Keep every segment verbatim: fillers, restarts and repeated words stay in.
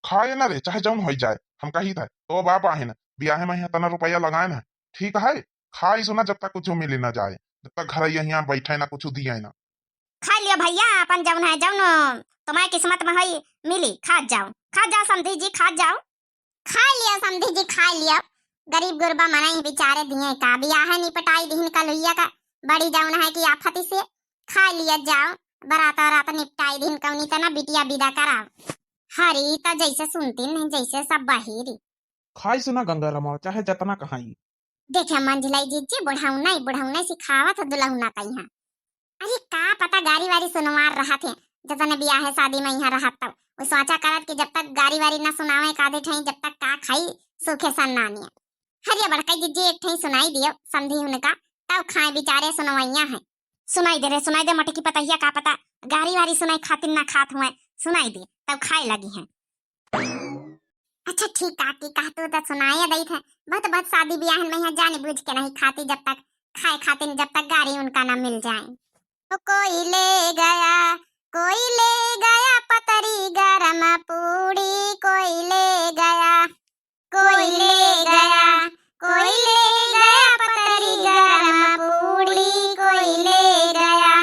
खाए ना रे, चाहे जौन होइ जाए, हम कही थे, तो बाप आहे ना, बियाहे में यहाँ तना रुपया लगाए ना, ठीक है, खाई सुना जब तक कुछ मिली ना जाए, जब तक घर यहाँ बैठे ना कुछ दिए ना। खाइ लियो भइया, अपन जौन है, जौन तुम्हारे किस्मत में है, मिली, खात जाओ, खात जाओ समधी जी, खात जाओ। खाइ लियो समधी जी, खाइ लियो। गरीब गुरबा मनई बेचारे दिए का, बियाहे निपटाई दिहिन कलुइया का, बड़ी जौन है कि आफती से। खाइ लियो जाओ, बरात वरात निपटाई दिहिन, कौनी तना बिटिया विदा कराओ। हरी त जैसे सुनती नहीं, जैसे सब बहिरी। खाई सुना गंगा रमावा, चाहे जतना कहाई। देखे मंझिलाई जिज्जी, बुढ़ौना ही बुढ़ौना सिखावत है दुलहुना कइहाँ। अरे का पता गारी वारी सुनवार रहत है, जतने बियाहे शादी में यहाँ रहत तब। वो सोचा करत कि जब तक गारी वारी ना सुनावे एक आधे ठई, जब तक का खाई सूखे सन्नानिया। हरिया बड़काई जिज्जी एक ठई सुनाई दियो समधी उनका, तब खाए बिचारे सुनवैया है। सुनाई दे रे, सुनाई दे मटकी पतहिया, का पता गारी वारी सुनाई खातिर ना खात हुए, सुनाई दे तब खाए लगी हैं। अच्छा ठीक काकी, कह तू तो सुनाए दई थे। बहुत बहुत शादी बियाहन में यहाँ जाने बूझ के नहीं खाती, जब तक खाए खातिर, जब तक गारी उनका ना मिल जाए। ओ कोई ले गया, कोई ले गया पतरी गरम पूड़ी, कोई ले गया, कोई ले गया, कोई ले गया पतरी गरम पूड़ी, कोई ले गया।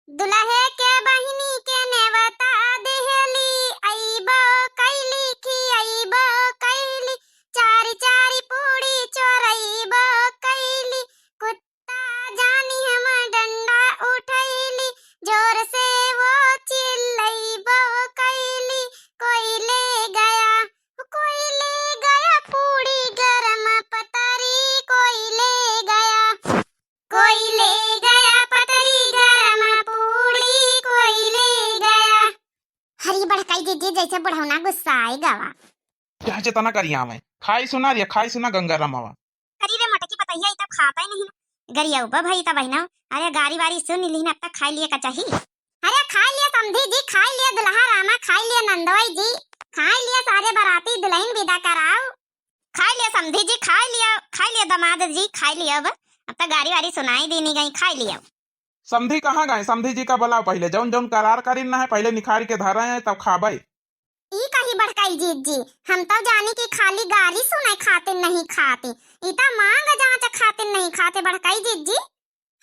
दुलहे के बहिनी के नेवता देहली, अइबो कैली, खियइबो कैली, चारि चारि पूड़ी चोरइबो कैली। कुत्ता जानी हम डंडा उठैली, जोर से वो चिल्लइबो कैली, कोई ले गया, कोई ले गया पूड़ी गरम पतरी, कोई ले गया। कोई ले गया पतरी गरम पूड़ी, कोई ले गया। हरी बड़काई जिज्जी, जैसे बुढ़ौना गुस्साए गवा। चाहे जतना गरियावे, खाई सुना रे, खाई सुना गंगा रमावा। अरे रे मटकी पतहिया, ई तब खाता ही नहीं ना। गरियाऊ बा भाई तब ना। अरे गारी वारी सुन ली ना, अब तक खाई लिए का चाही। अरे खाई लिए समधी जी, खाई लिए दुल्हा रामा, खाई लिए नंदोई जी, खाई लिए सारे बराती दुल्हन विदा कराओ। खाई लिए समधी जी, खाई लिए, खाई लिए दामाद जी, खाई लिए। अब, अब तक गारी वारी सुनाई दी नहीं गई, खाई लिए। समधी कहाँ गए? समधी जी का बुलाओ पहिले, जौन जौन करार करीन ना है पहिले निखार के धरे हैं तब खाबे। ई कही बड़काई जिज्जी, हम तो जानी कि खाली गारी सुने खातिर नहीं खाती, ई तो मांग जांच खातिर नहीं खाते बड़काई जिज्जी।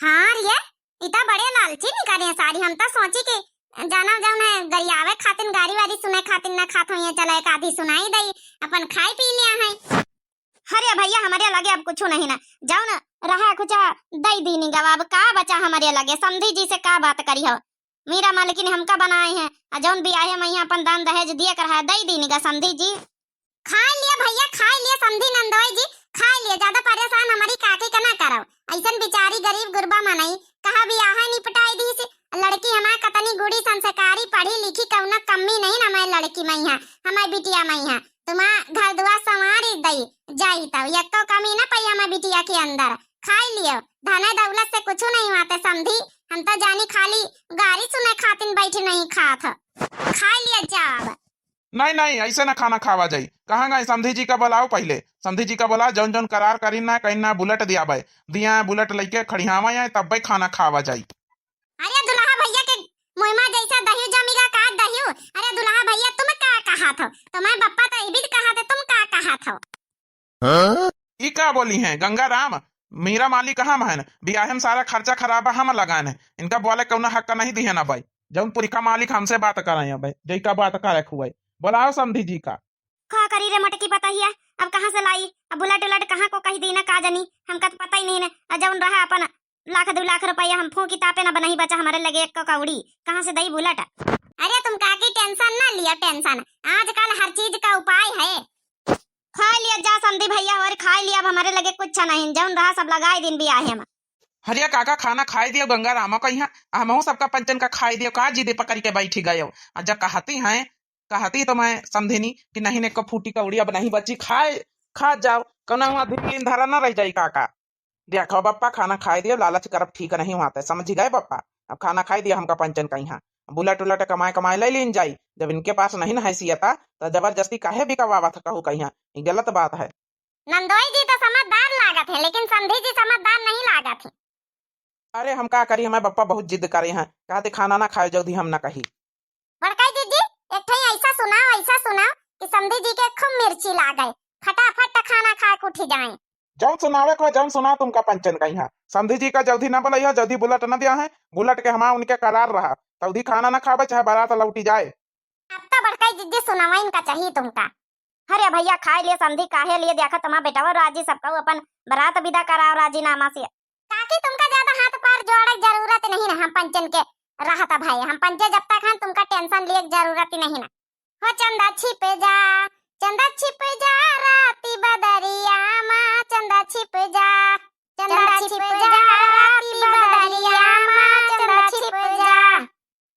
हाँ रे, ई तो बड़े लालची निकरे सारी। हम तो सोची कि जाना जौन है गरियावे खातिर, गारी वारी सुने खातिर ना खात होइए, चलो एक आधी सुनाई दई, अपन खाई पी लिया है। अरे भैया, हमरे लगे अब कुछ नहीं ना, जौन रहा कुछ दई दीनी गवा, अब का बचा हमरे लगे? समधी जी से का बात करी हो? मीरा मालकिन हमका बनाए हैं, आ जौन बियाहे में यहाँ अपन दान दहेज दिए कर है, दई दीनी गा समधी जी। खाए लिए भैया, खाए लिए समधी नंदोई जी, खाए लिए। ज्यादा परेशान हमारी काकी का ना करो। ऐसन बिचारी गरीब गुरबा मनई, कहा बियाहे निपटाई दी से, लड़की हमार कतनी गुड़ी संस्कारी, पढ़ी लिखी, कौनो कमी नहीं ना हमारे लड़की में यहाँ, हमारे बिटिया में यहाँ। तुम्हार घर दुआर संवारी दई जाई तब, यक्को कमी ना पाई हमारे बिटिया के अंदर। खाई लियो, धन दौलत से कुछ नहीं हुआ ते समधी, हम तो जानी खाली गारी सुने खातिन बैठी नहीं खात। खाई लियो जाब। नहीं, नहीं, ऐसे ना खाना खावा जाई। कहाँ गए समधी जी का बुलाओ पहिले? समधी जी का बुला, जौन जौन करार करीन ना, कहीं ना बुलेट दिया बाय। दिया बुलेट लइके खड़ियावा आए, तब भाई खाना खावा जाई। अरे दुल्हा भैया के मुँह में जैसा दही जमीगा का दही। अरे दुल्हा भैया तुम का कहा थो? तुम्हें बप्पा तो इबिद कहा थे, तुम का कहा थो? हाँ? ई का बोली हैं गंगा राम? मीरा माली कहाँ महन? बियाहे में सारा खर्चा खराबा हम लगान है। इनका बोले कौनो हक नहीं दिहे ना भाई। जौन पुरखा मालिक हमसे बात कराए भाई, जई का बात करे खुआई। बुलाओ समधी जी का। का करी रे मटकी पतहिया, अब कहाँ से लाई? अब बुलेट उलेट कहाँ को कही दी ना का जानी, हमका तो पता ही नहीं ना। आ जौन रहा अपन लाख दो लाख रुपया हम फूंकी तापे ना बनही बचा हमारे लगे एक कौड़ी, कहाँ से दई बुलेट? अरे तुम काकी टेंशन ना लियो, टेंशन, आजकल हर चीज का उपाय है। खाई लिया जा समधी भैया, और खाई लिया, अब हमारे लगे कुछ नहीं, जौन रहा सब लगाई दिन बियाहे में। हरिया काका खाना खाई दियो गंगा रामा का यहाँ, हमहू सबका पंचन का खाई दियो, का जिदे पकड़ के बैठी गयो। आ जब कहती हैं, कहती तो मैं समझे नहीं कि नहीं ने को फूटी कौड़ी अब नहीं बची, खाए, खा जाओ, कौनो वहाँ दिन धरा ना रह जाई काका। देखो बप्पा, खाना खाई दियो, लालच करब ठीक नहीं हुआ, समझ गए बप्पा? अब खाना खाई दिया हमका पंचन कइहाँ, बुलेट उलेट कमाए कमाए ले लीन जाई। जब इनके पास नहीं न हैसियत, तो जबरदस्ती काहे बिकवावत कहू कइहाँ, ई गलत बात है। नंदोई जी तो समझदार लागत है, लेकिन समधी जी समझदार नहीं लागत है। अरे हम का करी, हमारे बप्पा बहुत जिद करे हैं, कहते खाना ना खाए जल्दी हम ना कही। बड़काई दीदी, एक ठे ऐसा सुनाओ, ऐसा सुनाओ कि समधी मिर्ची लागे, फटाफट खाना खाए के उठी जाए। जौन सुनावे को, जौन सुना तुमका पंचन कहिया। समधी जी का जल्दी ना बोलइहा, जल्दी बुलेट ना दिया है, बुलेट के हमार उनके करार रहा, तौदी खाना ना खावे, चाहे बारात लौटी जाए। अब तो बड़काई जिज्जी सुनावा इनका चाहिए तुमका। अरे भइया, खाए लिए समधी, काहे लिए? देखा तुम्हार बेटवा राजी, सबका अपन बारात विदा कराओ राजीनामा से। काकी, तुमका ज्यादा हाथ पैर जोड़े के जरूरत नहीं ना, हम पंचन के रहत भाई, हम पंचे जब तक हैं, तुमका tension लिए के जरूरत ही नहीं ना। हो चंदा छिप जा, चंदा छिप जा राती बदरिया मा, चंदा छिप जा, चंदा छिप जा राती बदरिया मा, चंदा छिप जा।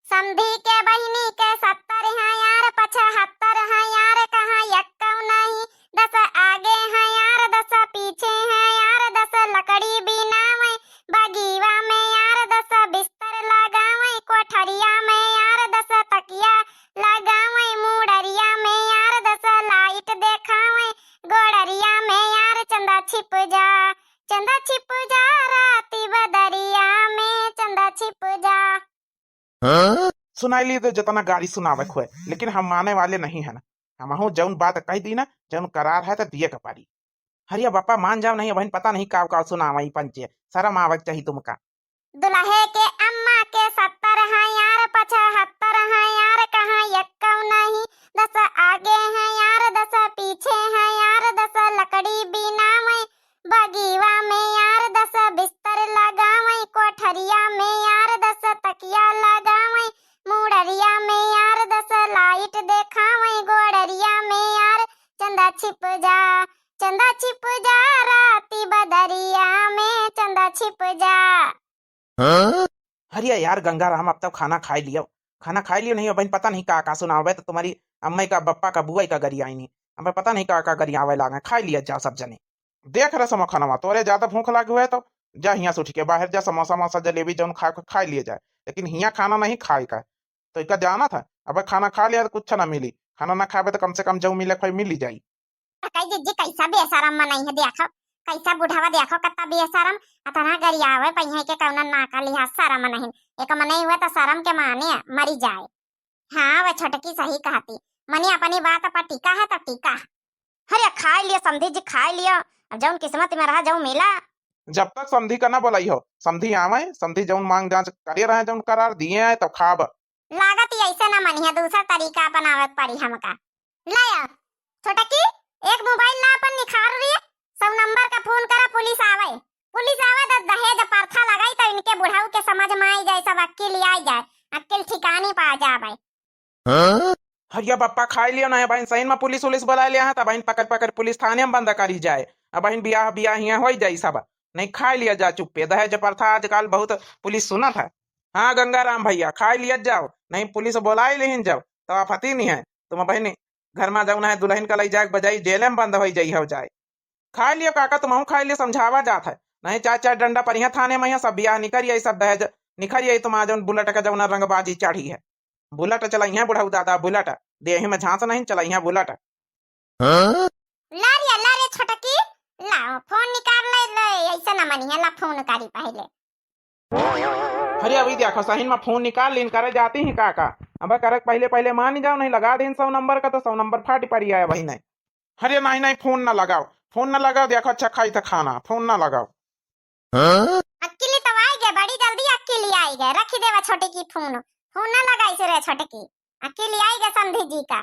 समधी के बहिनी के सत्तर हैं यार, पचहत्तर हैं यार, कहाँ यक्कौ नहीं, दस आगे हैं यार, दस पीछे हैं यार, दस लकड़ी बीनावै बगीवा में यार, दस बिस्तर लगावै कोठरिया में यार, दस तकिया लगावै मुड़रिया में यार, दस लाइट देखावै गोड़रिया में यार, चंदा छिप जा, चंदा छिप जा राती बदरिया में, चंदा छिप जा। हाँ? सुनाई ली तो जितना गारी सुनावे खोए, लेकिन हम माने वाले नहीं है ना। हमहू जौन बात कह दी ना, जौन करार है तो दिए के पड़ी। हरिया बापा मान जाओ नहीं, अबहिन पता नहीं का का सुनावा ई पंचे, शर्म आवे के चाहिए तुमका। दुल्हे के अम्मा के सत्तर हैं यार, पचहत्तर हैं यार, कहाँ यक्कौ नहीं, दस आगे हैं यार, दस पीछे हैं यार, दस लकड़ी बीनावै बगीवा में यार, दस बिस्तर लगावै कोठरिया में यार, दस तकिया लगावै मुड़रिया में यार, दस लाइट देखावै गोड़रिया में यार, चंदा छिप जा, चंदा छिप जा राती बदरिया में, चंदा छिप जा। हाँ? अरे यार गंगाराम, अब तो खाना खाए लियो, खाना खाए लियो नहीं, अबहिन पता नहीं का का सुनावे, तो तुम्हारी अम्मा का, बप्पा का, बुआ का गरियाई नहीं, अब पता नहीं का का गरियावे लागे, खाए लिया जाओ सब जने। देख रहे समो खानवा, तोरे ज्यादा भूख लागे हुए तो जा हियाँ से उठ के बाहर जा, समोसा वमोसा जलेबी जौन खाए के खाए लिए जाए, लेकिन हियाँ खाना नहीं खाए का। तो इका जाना था, अब खाना खा लिया तो कुछ ना मिली, खाना ना खाबे तो कम से कम जौ मिले खोई मिली जाई। तो कही जिज्जी कैसा बेशरम मनई है, देखो कैसा बुढ़ावा, देखो कत्ता बेशरम, अतना गरियावे पहिए के कौना ना का लिहाज शरम नहीं, एक मनई हुए तो शरम के माने मरी जाए। हाँ, वह छोटकी सही कहती, मने अपनी बात पर टिका है तो टिका है। अरे खाए लियो समधी जी, खाए लियो, अब जौन किस्मत में रहा, जौन मिला। जब तक समधी का ना बोलाई हो, समधी आवे, समधी जौन मांग जांच करे रहे, जौन करार दिए आए, तब खाब। लागत ही ऐसे ना मनिया, दूसर तरीका अपनावे के पड़ी हमका। लाया, छोटकी, एक मोबाइल ला अपन निखार रही, सौ नंबर का फोन करा, पुलिस आवे। पुलिस आवे तो दहेज प्रथा लगाई तो इनके बुढ़ऊ के समझ में आई जाए, सब अक्किल आई जाए, अक्किल ठिकानी पा जावे। हाँ? हरिया बप्पा खाए लियो ना, अबहिन सही में पुलिस उलिस बुलाए लिया है, तब अबहिन पकड़ पकड़ पुलिस थाने में बंद करी जाए। अबहिन बियाह बियाह हियाँ होई जाई सब। नहीं खाए लिया जा चुप्पे, दहेज प्रथा आजकल बहुत पुलिस सुनत है। हाँ गंगाराम भइया, खाए लिया जाओ, नहीं पुलिस बुलाए लेहिन जाओ, तो आफती नहीं है। तुम अबहिन घर में जौन है दुल्हन का लई जाए बजाई जेले में बंद होई जाई हो जाए। खाए लियो काका, तुमहू खाए लियो, समझावा जात है। नहीं चार चार डंडा परिहा थाने में, सब बियाह निकरिया, सब दहेज निकरिया, तुम जौन बुलेट का जौन रंगबाजी चढ़ी है। बुलेट चलइहा बुढ़ऊ दादा, बुलेट। देही में झांस नहीं, चलइहा बुलेट। हाँ? ला रे, ला रे छोटकी, ला फोन निकाल ले, ले, ऐसे ना मनिया, ला फोन करी पहले। अरे अभी देखो, सही में फोन निकाल लीन करे जाती ही काका। अब करे पहले, पहले मान जाओ, नहीं लगा दीन सौ नंबर का, तो सौ नंबर फाटी पड़ी आया वही नहीं। अरे नहीं, नहीं, फोन ना लगाओ, फोन ना लगाओ, देखो अच्छा खाई था खाना, फोन ना लगाओ। हाँ? अक्किली तो आई गए, बड़ी जल्दी अक्किली आई गए, रखी देवा छोटकी फोन, फोन ना लगाई से रे छोटकी, अक्किली आई गए समधी जी का,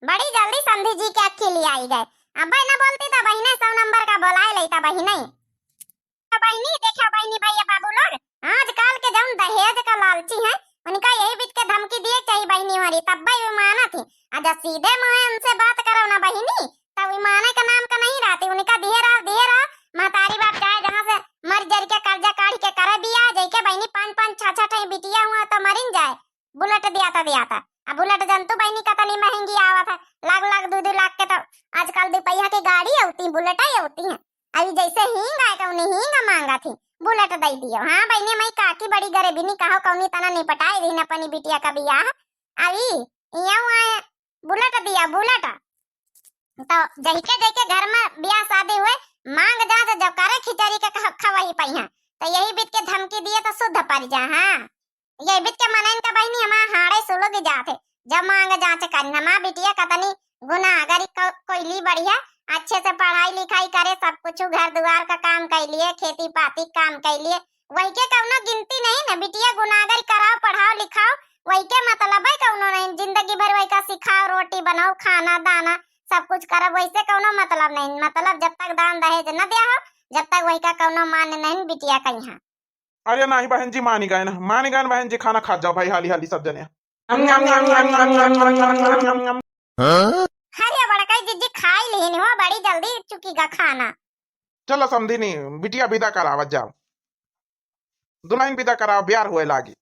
बड़ी जल्दी समधी जी के अक्किली आई गए। अबे ना बोलती तो बहिने सौ नंबर का बोलाए लेता बहिने। तो बहिनी, देखो बहिनी, भैया बाबू लोग, आजकल के जौन दहेज का लालची हैं, उनका यही बीच के धमकी दिए चाहिए बहिनी हमारी, तब भी वे मानत ही। आ जब सीधे मुँह उनसे बात करो ना बहिनी, तब वे माने का नाम का नहीं रहती। उनका दिए रहो, दिए रहो, महतारी बाप चाहे जहाँ से मर जर के कर्जा काढ़ के करे बियाह, जैके बहिनी पाँच पाँच छह छह ठे बिटिया हुआ तो मरिन जाए, बुलेट दिया था, दिया था। अब बुलेट जनतू बहिनी कतनी महंगी आवत है, लाख लाख दो दो लाख के तो आजकल दुपहिया के गाड़ी अउती, बुलेट अउती है। अभी जैसे हींग आए कौनी हींग मांगा थी, बुलेट दे दियो। हाँ बहिनी, मैं काकी बड़ी गरीबी नहीं कहो, कौनी तना निपटाए रही अपनी बिटिया का बियाह। अभी इयाऊ आए बुलेट दिया, बुलेट। तो जहिके जहिके घर में बियाह शादी हुए, मांग जांच जब करे खिचड़ी के कह-, खवही पहिया, तो यही बीत के धमकी दिए तो शुद्ध पड़ जा। हाँ, यही बीत के मनइन का बहिनी हमार हाड़े सुलग जात है, जब मांग जांच करी। हमार बिटिया कतनी गुनागरी क-, कोइली बढ़िया, अच्छे से पढ़ाई लिखाई करे, सब कुछ घर दुआर का काम कैलिए, खेती पाती क काम कैलिए, वही के कौनो गिनती नहीं न बिटिया। गुनागरी कराओ, पढ़ाओ लिखाओ, वही के मतलब है कौनो नहीं। जिंदगी भर वही का सिखाओ, रोटी बनाओ, खाना दाना सब कुछ करब, वैसे कौनो मतलब नहीं। मतलब जब तक दान दहेज न दिया हो, जब तक वही का कौनो मान नहीं बिटिया कहीं। अरे नाही बहन जी, मानी गए ना, मानी गए ना बहन जी, खाना खात जाओ भाई, हाली हाली सब जने। अरे बड़काई जिज्जी, खाई लिहिन हो बड़ी जल्दी चुकी गा खाना। चलो समधिनी, बिटिया विदा करावत जाओ, दुल्हन विदा कराओ, ब्यार हुए लागी।